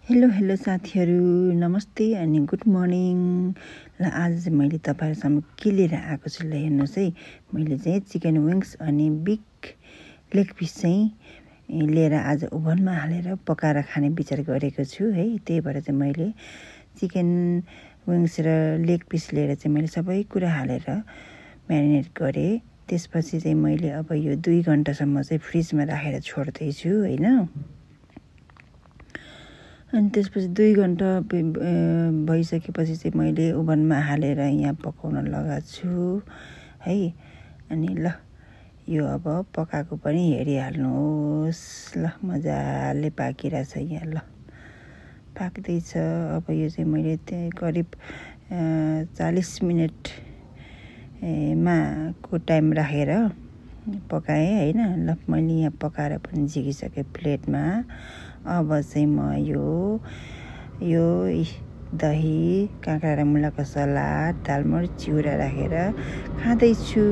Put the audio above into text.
Hello साथीहरू, नमस्ते अनि गुड मर्निङ। ल आज चाहिँ मैले तपाईँहरूसँग के लिएर आएको छु ल हेर्नुहोस् है। मैले चाहिँ चिकन विङ्स अनि बिग लेग पिस चाहिँ लिएर आज ओभनमा हालेर पकाएर खाने विचार गरेको छु है। त्यही भएर चाहिँ मैले चिकन विङ्स र लेग पिस लिएर चाहिँ मैले सबै कुरा हालेर म्यारिनेट गरेँ। त्यसपछि चाहिँ मैले अब यो 2 घन्टासम्म चाहिँ फ्रिजमा राखेर छोड्दैछु होइन। अनि त्यसपछि 2 घन्टा भइसकेपछि चाहिँ मैले ओभनमा हालेर यहाँ पकाउन लगाएको छु है। अनि ल यो अब पकाएको पनि हेरिहाल्नुहोस्। ल मजाले पाकिरहेछ यहाँ, ल पाक्दैछ। अब यो चाहिँ मैले त्यही करिब 40 मिनट को टाइम राखेर पकाएँ होइन। ल मैले यहाँ पकाएर पनि झिकिसकेँ प्लेटमा। अब चाहिँ म यो दही, काँक्रा र मुलाको सलाद, दालमोठ चिउरा राखेर खाँदैछु।